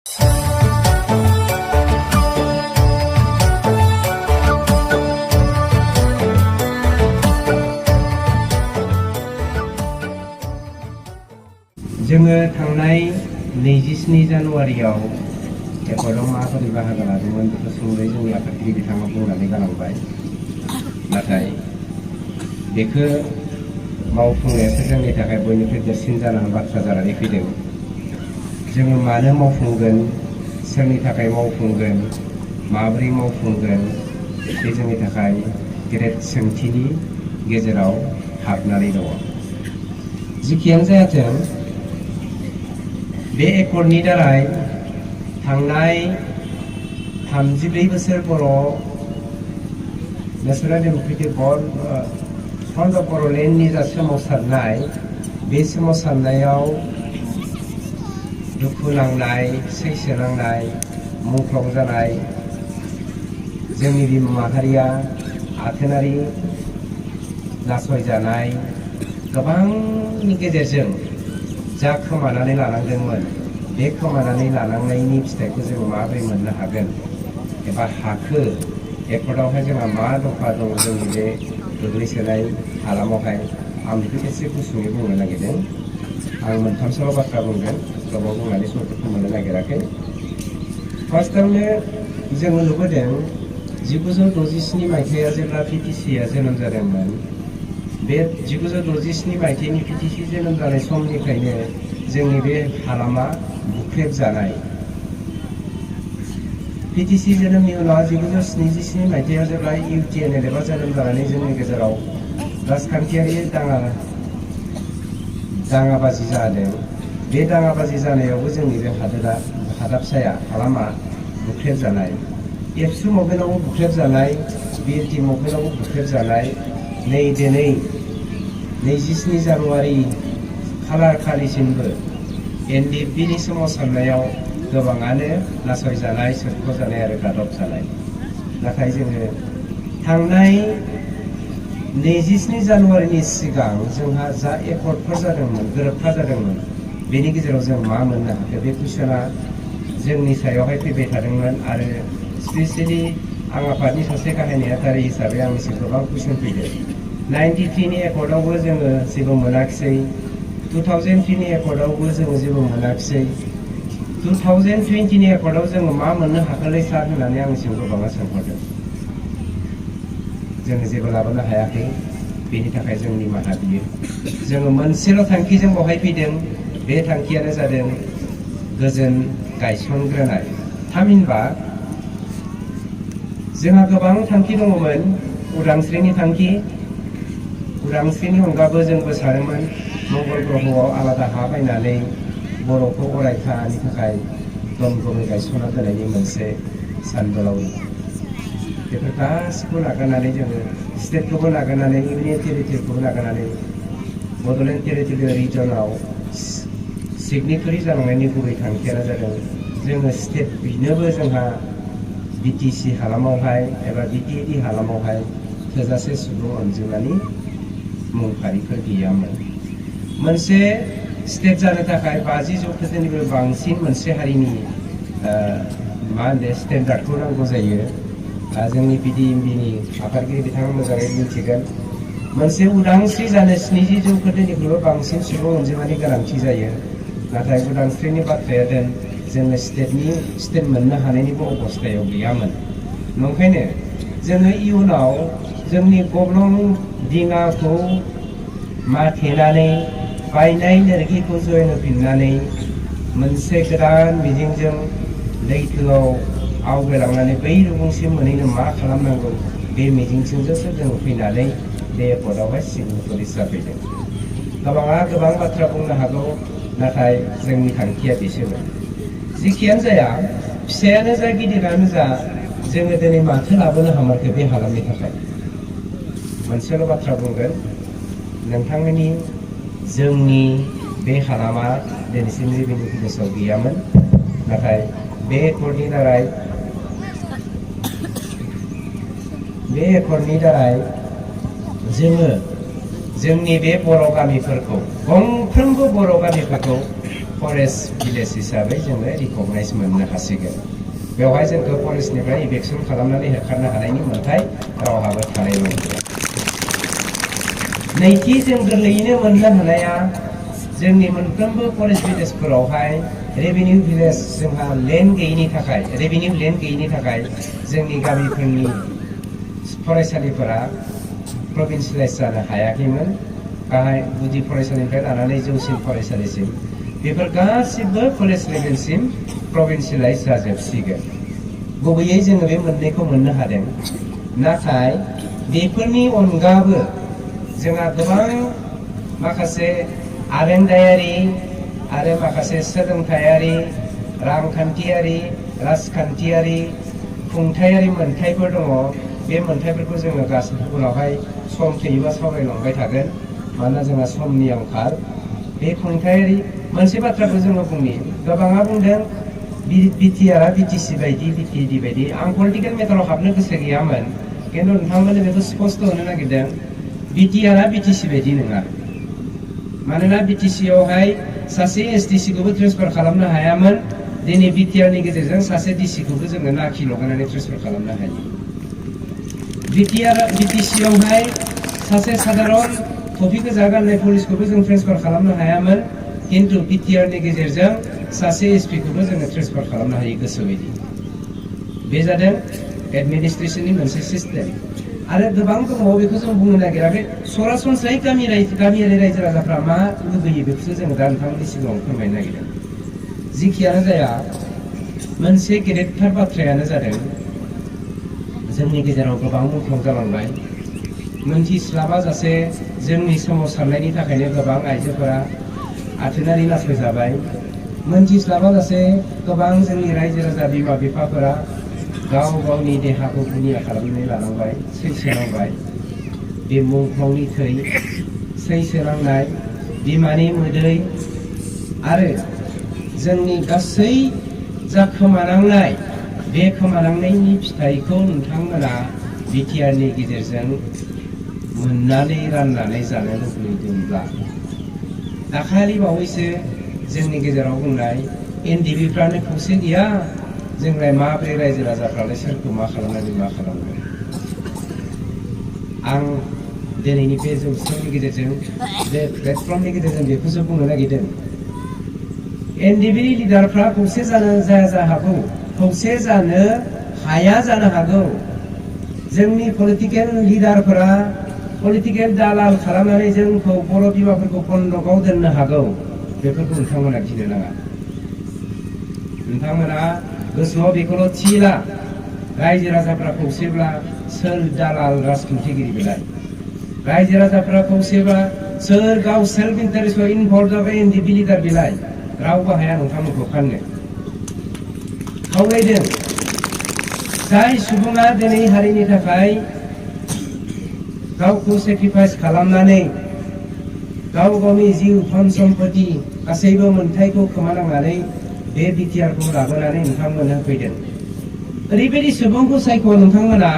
जोङो थांनाय 27 जानुवारियाव एकर्डआव माबोरै बाहागो लादोंमोन बेखौ सुंद'यै जोंनि आफादगिरि बिथाङा बुंनानै गालांबाय। नाथाय बेखौ मावफुंनायासो जोंनि थाखाय बयनिख्रुइ देरसिन बाथ्रा जानानै फैदों। जोङो मानो मावफुंगोन, सोरनि थाखाय मावफुंगोन, माबोरै मावफुंगोन, बे जोंनि थाखाय गेदेर सोंथिनि गेजेराव हाबनानै दङ। जिखियानो जायाथों, बे एकर्डनि दाराय थांनाय 34 बोसोर बर' नेशनेल डेम'क्रेटिक फ्रन्ट अफ बर'लेण्डनि जा सोमावसारनाय, बे सोमावसारनायाव दुखु नांनाय, सैसो नांनाय, मुंख्लं जानाय जोंनि बिमा माहारिया आथोनारि नासयजानाय गोबांनि गेजेरजों जा खोमानानै लानांदोंमोन, बे खोमानानै लानांनायनि फिथाइखौ जों माबोरै मोननो हागोन एबा हाखो, एकर्डआवहाय जोंहा मा दफा दङ जोंनि बे गोग्लैसोनाय हालामावहाय, आं बेखौ एसे गुसुङै बुंनो नागिरदों। आं मोनथामसोल' बाथ्रा बुंगोन, गोबाव बुंनानै समखौ मोननो नागिराखै। फार्स्टआवनो जोङो नुबोदों 1967 मायथाइयाव जेब्ला PTCआ जोनोम जादोंमोन, बे 1967 मायथाइनि PTC जोनोम जानाय समनिफ्रायनो जोंनि बे हालामा बुख्रेबजानाय। PTC जोनोमनि उनाव 1977 मायथाइयाव जेब्ला UTNL एबा जोनोम जानानै जोंनि गेजेराव राजखान्थियारि दाङाबाजि जादों, बे दाङाबाजि जानायावबो जोंनि बे हादाबसाया हालामा बुख्रेबजानाय। एबसु मुभमेन्टआवबो बुख्रेबजानाय, BLT मुभमेन्टआवबो बुख्रेबजानाय। नै दिनै 27 जानुवारि खालार खालिसिमबो NDFBनि सोमावसारनायाव गोबाङानो नासयजानाय, सोरख'जानाय आरो गादबजानाय। नाथाय जोङो थांनाय 27 जानुवारिनि सिगां जोंहा जा एकर्डफोर जादोंमोन, गोरोबथा जादोंमोन, बेनि गेजेराव जों मा मोननो हाखो, बे कुइसना जोंनि सायावहाय फैबाय थादोंमोन। आरो स्पेसियेलि आं आफादनि सासे गाहाय नेहाथारि हिसाबै आंनिसिम गोबां कुइसन फैदों। 93नि एकर्डआवबो जोङो जेबो मोनाखिसै, 2003नि एकर्डआवबो जोङो जेबो मोनाखिसै, 2020नि एकर्डआव जोङो मा मोननो हाखोलै सार होननानै आंनिसिम गोबाङा सोंहरदों। जोङो जेबो लाबोनो हायाखै, बेनि थाखाय जों निमाहा बियो। जोङो मोनसेल' थांखिजों बहाय फैदों, बे थांखियानो जादों गोजोन गायसनग्रोनाय। थामहिनबा जोंहा गोबां थांखि दङमोन। उदांस्रिनि थांखि, उदांस्रिनि अनगाबो जोंबो सानोमोन मंगल ग्रहआव आलादा हा बायनानै बर'खौ अरायथानि थाखाय दमदमै गायसनना दोननायनि मोनसे सानबोलावरि। बेफोर गासिबो नागारनानै जोङो स्टेटखौबो नागारनानै, इउनियन टेरिटरिखौबो नागारनानै बड'लेण्ड टेरिटरियेल रिजनाव सिगनेटारि जालांनायनि गुबै थांखियानो जादों जोङो स्टेट बिनोबो जोंहा BTC हालामावहाय एबा BTAD हालामावहाय थोजासे सुबुं अनजिमानि मुंफारिफोर गैयामोन। मोनसे स्टेट जानो थाखाय 50% बांसिन मोनसे हारिनि स्टेन्डार्डखौ नांगौ जायो। जोंनि PDMBनि आफादगिरि बिथाङा मोजाङै मिथिगोन। मोनसे उदांस्रि जानो 70% बांसिन सुबुं अनजिमानि गोनांथि जायो। नाथाय उदांस्रिनि बाथ्राया जोङो स्टेट मोननो हानायनिबो अबस्थायाव गैयामोन। नंखायनो जोङो इयुनाव जोंनि गब्लं दिङाखौ माथेनानै, बायनाय लोरगिखौ जयन होफिननानै मोनसे गोदान मिजिंजों लैथोआव आवगायलांनानै बै रुगुंसिम मोनहैनो मा खालामनांगौ, बे मिजिंजोंसो जों फैनानै बे एकर्डआवहाय सिगनेटारिस जाफैदों। गोबाङा गोबां बाथ्रा बुंनो हागौ, नाथाय जोंनि थांखिया बिसोमोन। जिखियानो जाया, फिसायानो जा गिदिरानो जा, जोङो दिनै माथो लाबोनो हामारखो बे हालामनि थाखाय। मोनसेल' बाथ्रा बुंगोन, नोंथांमोननि जोंनि बे हालामा दिनैसिम रेभिनिउ भिलेजाव गैयामोन। नाथाय बे एकर्डनि दाराय जोङो जोंनि बे बर' गामिफोरखौ, गंफ्रोमबो बर' गामिफोरखौ फरेस्ट भिलेज हिसाबै जोङो रिकगनाइज मोननो हासिगोन। बेवहाय जोंखौ फरेस्टनिफ्राय इभेक्सन खालामनानै होखारनो हानायनि मोन्थाय रावहाबो थानाय नंलिया। नैथि जों गोरलैयैनो मोननो हानाया जोंनि मोनफ्रोमबो फरेस्ट भिलेजफोरावहाय रेभिनिउ भिलेज जोंहा लेन्ड गैयिनि थाखाय रेभिनिउ लेन्ड गैयिनि थाखाय जोंनि गामिफोरनि फरायसालिफोरा प्रभिन्सियेलाइज जानो हायाखैमोन। गाहाय गुदि फरायसालिनिफ्राय लानानै जौसिन फरायसालिसिम बेफोर गासिबो कलेज लेभेलसिम प्रभिन्सियेलाइज जाजोबसिगोन। गुबैयै जोङो बे मोननैखौ मोननो हादों। नाथाय बेफोरनि अनगाबो जोंहा गोबां माखासे आरोंदायारि आरो माखासे सोलोंथायारि, रांखान्थियारि, राजखान्थियारि, खुंथायारि मोन्थायफोर दङ। बे मोन्थायफोरखौ जोङो गासैबो उनावहाय सम थैयोबा सावरायलांबाय थागोन, मानोना जोंहा समनि आंखाल। बे खुंथायारि मोनसे बाथ्राखौ जोङो बुंनि, गोबाङा बुंदों बिटिआरआ बिटिसि बायदि बिटिएडि बायदि। आं पलिटिकेल मेटाराव हाबनो गोसो गैयामोन, खिन्थु नोंथांमोननो बेखौ स्पष्ट होनो नागिरदों, बिटिआरआ बिटिसि बायदि नङा। मानोना बिटिसियावहाय सासे एसटिसिखौबो ट्रेन्सफार खालामनो हायामोन। दिनै बिटिआरनि गेजेरजों सासे डिसिखौबो जोङो नाखि लगायनानै ट्रेन्सफार खालामनो हायो। बिटिसियावहाय सासे साधारन टफि गोजा गाननाय पुलिसखौबो जों ट्रेन्सफार खालामनो हायामोन, किन्तु बिटिआरनि गेजेरजों सासे एसपिखौबो जोङो ट्रेन्सफार खालामनो हायो गोसो बायदि। बे जादों एडमिनिस्ट्रेसननि मोनसे सिस्टेम। आरो गोबां दङ, बेखौ जों बुंनो नागिराखै। सरासनस्रायै गामियारि रायजो राजाफ्रा मा लुबैयो बेखौसो जोङो दा नोंथांमोननि सिगाङाव फोरमायनो नागिरदों। जिखियानो जाया, मोनसे गेदेरथार बाथ्रायानो जादों जोंनि गेजेराव गोबां मुंख्लं जालांबाय। मोनथिस्लाबाजासे जोंनि सोमावसारनायनि थाखायनो गोबां आइजोफोरा आथोनारि नासयजाबाय। मोनथिस्लाबाजासे गोबां जोंनि रायजो राजा बिमा बिफाफोरा गाव गावनि देहाखौ गुनिया खालामनानै लानांबाय, सैसोनांबाय। बे मुंख्लंनि थै, सैसोनांनाय, बिमानि मोदै आरो जोंनि गासै जा खोमानांनाय, बे खोमानांनायनि फिथाइखौ नोंथांमोना बिटिआरनि गेजेरजों मोननानै राननानै जानो लुबैदोंब्ला, दाखालि बावैसो जोंनि गेजेराव बुंनाय एनडिबिफ्रानो खौसे गैया, जोंलाय माब्रै रायजो राजाफ्रालाय सोरखौ मा खालामनानै मा खालामगोन। आं दिनैनि बे जौस्रांनि गेजेरजों, बे प्लेटफर्मनि गेजेरजों बेखौसो बुंनो नागिरदों। एनडिबि लिडारफ्रा खौसे जानो जाया हागौ, खौसे जानो हाया जानो हागौ। जोंनि पलिटिकेल लिडारफोरा पलिटिकेल दालाल खालामनानै जोंखौ बर' बिमाफोरखौ बन्दकआव दोननो हागौ। बेफोरखौ नोंथांमोना गिनो नाङा। नोंथांमोना गोसोआव बेखौल' थिला, रायजो राजाफ्रा खौसेब्ला सोर दालाल राजखान्थिगिरि बेलाय? रायजो राजाफ्रा खौसेब्ला सोर गाव सेल्फ इन्टारेस्टआव इनभल्भ जाबाय एनडिबि लिडार बेलाय? रावबो हाया नोंथांमोनखौ फाननो। खावलायदों, जाय सुबुङा दिनै हारिनि थाखाय गावखौ सेक्रिफाइस खालामनानै गाव गावनि जिउ धन सम्पति गासैबो मोन्थायखौ खोमानांनानै बे बिटिआरखौ लाबोनानै नोंथांमोननो होफैदों, ओरैबायदि सुबुंखौ सायख' नोंथांमोना।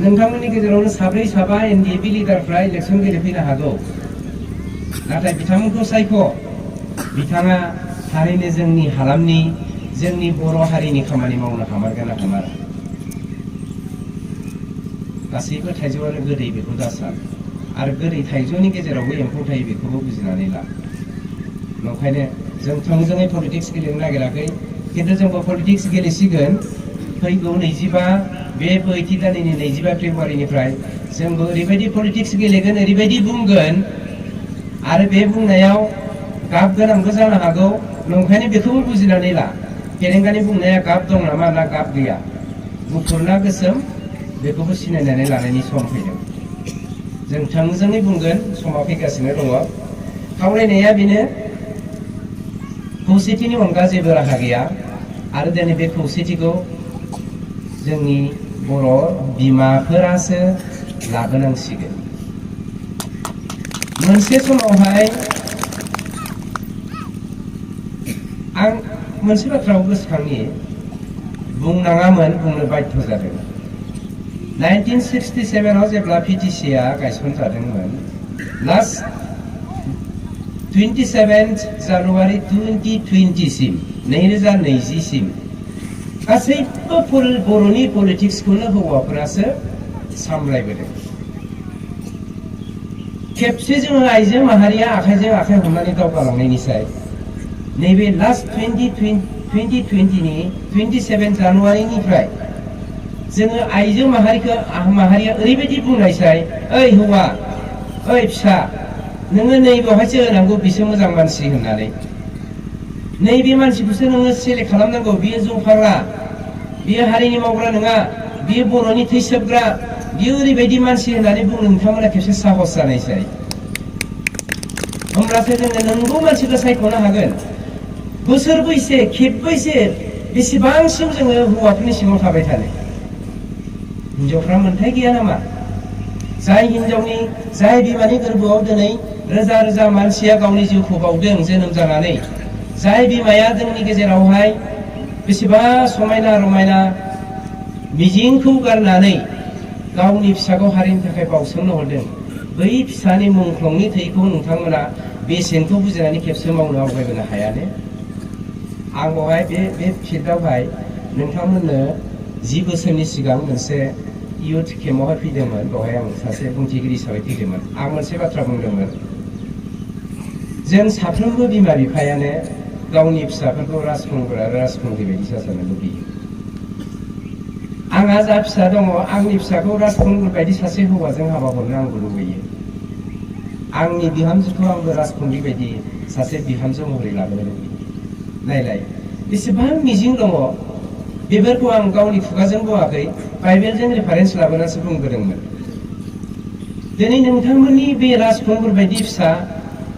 नोंथांमोननि गेजेरावनो साब्रै साबा एनडिबि लिडारफ्रा इलेक्सन गेलेफैनो हागौ, नाथाय बिथांमोनखौ सायख'। बिथाङा थारैनो जोंनि हालामनि, जोंनि बर' हारिनि खामानि मावनो हामारगोन ना हामारा? गासैबो थाइजौआनो गोदै बेखौ दासान, आरो गोदै थाइजौनि गेजेरावबो एम्फौ थायो बेखौबो बुजिनानै ला। नंखायनो जों थोंजोङै पलिटिक्स गेलेनो नागिराखै, खिन्थु जोंबो पलिटिक्स गेलेसिगोन। फैगौ 25 बे बैथि दाननि 25 फेब्रुवारिनिफ्राय जोंबो ओरैबायदि पलिटिक्स गेलेगोन, ओरैबायदि बुंगोन, आरो बे बुंनायाव गाब गोनांबो जानो हागौ। नंखायनो बेखौबो बुजिनानै ला, फेरेंगानि बुंनाया गाब दं नामा ना गाब गैया, गुफुर ना गोसोम, बेखौबो सिनायनानै लानायनि सम फैदों। जों थोंजोङै बुंगोन, समा फैगासिनो दङ। खावलायनाया बेनो, खौसेथिनि अनगा जेबो राहा गैया। आरो दिनै बे खौसेथिखौ जोंनि बर' बिमाफोरासो लाबोनांसिगोन। मोनसे समावहाय आं मोनसे बाथ्राखौ गोसोखांनि, बुंनाङामोन, बुंनो बाध्य जादों। 1967 जेब्ला पिटिसिआ गायसनजादोंमोन, लास्ट 27 जानुवारि 2020 सिम 2020 सिम गासैबो बर'नि पलिटिक्सखौनो हौवाफोरासो सामलायबोदों। खेबसे जोङो आइजो माहारिया आखाइजों आखाइ हमनानै दावगालांनायनिसाय नैबे लास्ट 2020 नि 27 जानुवारिनिफ्राय जोङो आइजो माहारिया ओरैबायदि बुंनायसाय, ओइ हौवा, ओइ फिसा, नोङो नैबेवहायसो होनांगौ, बिसो मोजां मानसि होननानै नैबे मानसिखौसो नोङो सेलेक्ट खालामनांगौ, बियो जौ फाग्ला, बियो हारिनि मावग्रा नङा, बियो बर'नि थै सोबग्रा, बियो ओरैबायदि मानसि होननानै बुंनो नोंथांमोना खेबसे साहस जानायसाय। होमब्लासो जोङो नंगौ मानसिखौ सायख'नो हागोन। बोसोर बैसे खेबबैसे बेसेबांसिम जोङो हौवाफोरनि सिङाव थाबाय थानो? हिनजावफ्रा मोन्थाय गैया नामा? जाय बिमानि गोरबोआव दिनै रोजा रोजा मानसिया गावनि जिउखौ बावदों जोनोम जानानै, जाय बिमाया जोंनि गेजेरावहाय बेसेबा समायना रमायना मिजिंखौ गारनानै गावनि फिसाखौ हारिनि थाखाय बावसोमनो हरदों, बै फिसानि मुंख्लंनि थैखौ नोंथांमोना बेसेनखौ बुजिनानै खेबसे मावनो आवगायबोनो हायानो? आं बेवहाय बे फिल्डआवहाय नोंथांमोननो 10 बोसोरनि सिगां मोनसे इयुथ केम्पआवहाय फैदोंमोन। बेवहाय आं सासे बुंथिगिरि हिसाबै फैदोंमोन। आं मोनसे बाथ्रा बुंदोंमोन, जों साफ्रोमबो बिमा बिफायानो गावनि फिसाफोरखौ राजखुंग्रि बायदि जाजानो लुबैयो। आंहा जा फिसा दङ, आंनि फिसाखौ राजखुंगुर बायदि सासे हौवाजों हाबा हरनो आंबो लुबैयो। आंनि बिहामजोखौ आंबो राजखुंग्रि बायदि सासे बिहामजो महरै लाबोनो लुबैयो। नायलाय बेसेबां मिजिं दङ। बेफोरखौ आं गावनि खुगाजों बुङाखै, बाइबेलजों रेफारेन्स लाबोनासो बुंबोदोंमोन। दिनै नोंथांमोननि बे राजखुंगुर बायदि फिसा,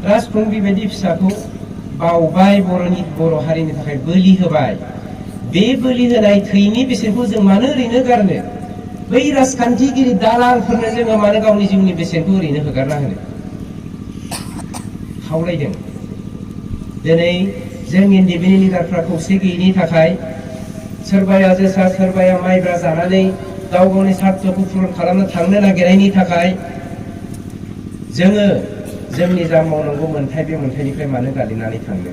राजखुंग्रि बायदि फिसाखौ बावबाय, बर' हारिनि थाखाय बोलि होबाय। बे बोलि होनाय थैनि बेसेनखौ जों मानो ओरैनो गारनो? बै राजखान्थिगिरि दालालफोरनो जोङो मानो गावनि जिउनि बेसेनखौ ओरैनो होगारना होनो? खावलायदों। दिनै जोंनि नैबेनि लिडारफ्रा खौसे गैयैनि थाखाय सोरबाया जोसा सोरबाया माइब्रा जानानै गाव गावनि सार्थखौ पुरन खालामनो थांनो नागिरनायनि थाखाय जोङो जोंनि जा मावनांगौ मोन्थाय, बे मोन्थायनिफ्राय मानो गालिनानै थांनो?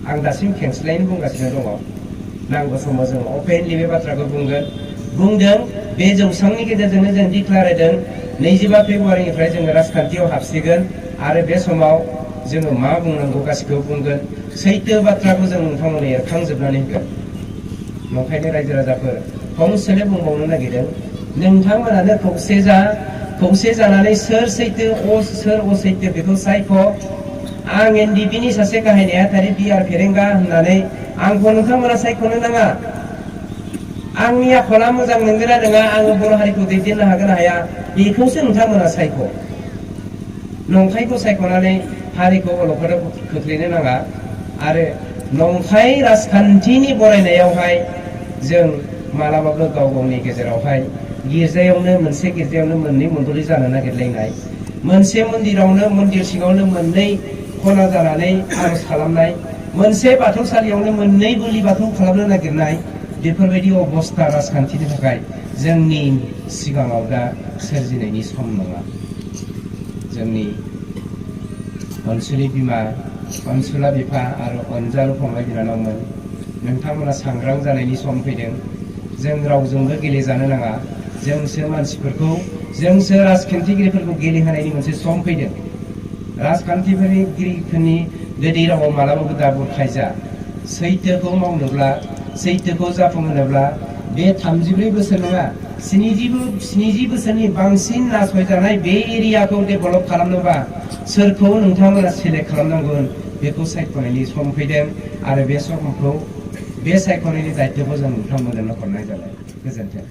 आं दासिम खेंस्लायैनो बुंगासिनो दङ। नांगौ समाव जों अपेनलि बे बाथ्राखौ बुंदों। बे जौसांनि गेजेरजोंनो जों डिक्लेयार होदों 25 फेब्रुवारिनिफ्राय जोङो राजखान्थियाव हाबसिगोन आरो बे समाव जोङो मा बुंनांगौ गासिखौबो बुंगोन। सैथो बाथ्राखौ जों नोंथांमोननो एरखांजोबनानै होगोन। नंखायनो रायजो राजाफोर फंसेल' बुंबावनो नागिरदों, नोंथांमोनानो खौसे जानानै सोर सैथो सोर असैथो बेखौ सायख'। आं एनडिपिनि सासे गाहाय नेहाथारि बिआर फेरेंगा होननानै आंखौ नोंथांमोना सायख'नो नाङा। आंनि आखला मोजां नंगोना नङा, आङो बर' हारिखौ दैदेननो हागोन ना हाया, बेखौसो नोंथांमोना सायख'। नंखायखौ सायख'नानै हारिखौ अलखदाव खोख्लैनो नाङा। आरो नंखाय राजखान्थिनि बरायनायावहाय जों मालाबाबो गाव गावनि गेजेरावहाय मोनसे गिर्जायावनो मोननै मन्दलि जानो नागिरलायनाय, मोनसे मन्दिर सिङावनो मोननै खना जानानै आर'ज खालामनाय, मोनसे बाथौसालियावनो मोननै बोलि बाथौ खालामनो नागिरनाय, बेफोरबायदि अबस्था राजखान्थिनि थाखाय जोंनि सिगाङाव दा सोरजिनायनि सम नङा। जोंनि अनसुलि बिमा, अनसुला बिफा आरो अनजालु फंबाय बिनानावमोन, नोंथांमोना सांग्रां जानायनि सम फैदों। जों रावजोंबो गेलेजानो नाङा। जोंसो राजखान्थिगिरिफोरखौ गेलेहोनायनि मोनसे सम फैदों। राजखान्थिगिरिफोरनि गोदै रावाव मालाबाबो दा बुरखायजा। सैथोखौ मावनोब्ला, सैथोखौ जाफुंहोनोब्ला बे 34 बोसोर नङा, 70 बोसोरनि बांसिन नासयजानाय बे एरियाखौ डेभेलप खालामनोबा सोरखौ नोंथांमोना सेलेक्ट खालामनांगोन बेखौ सायख'नायनि सम फैदों। आरो बे सायख'नायनि दायित्वखौ जों नोंथांमोननो हरनाय जाबाय। गोजोन्थों।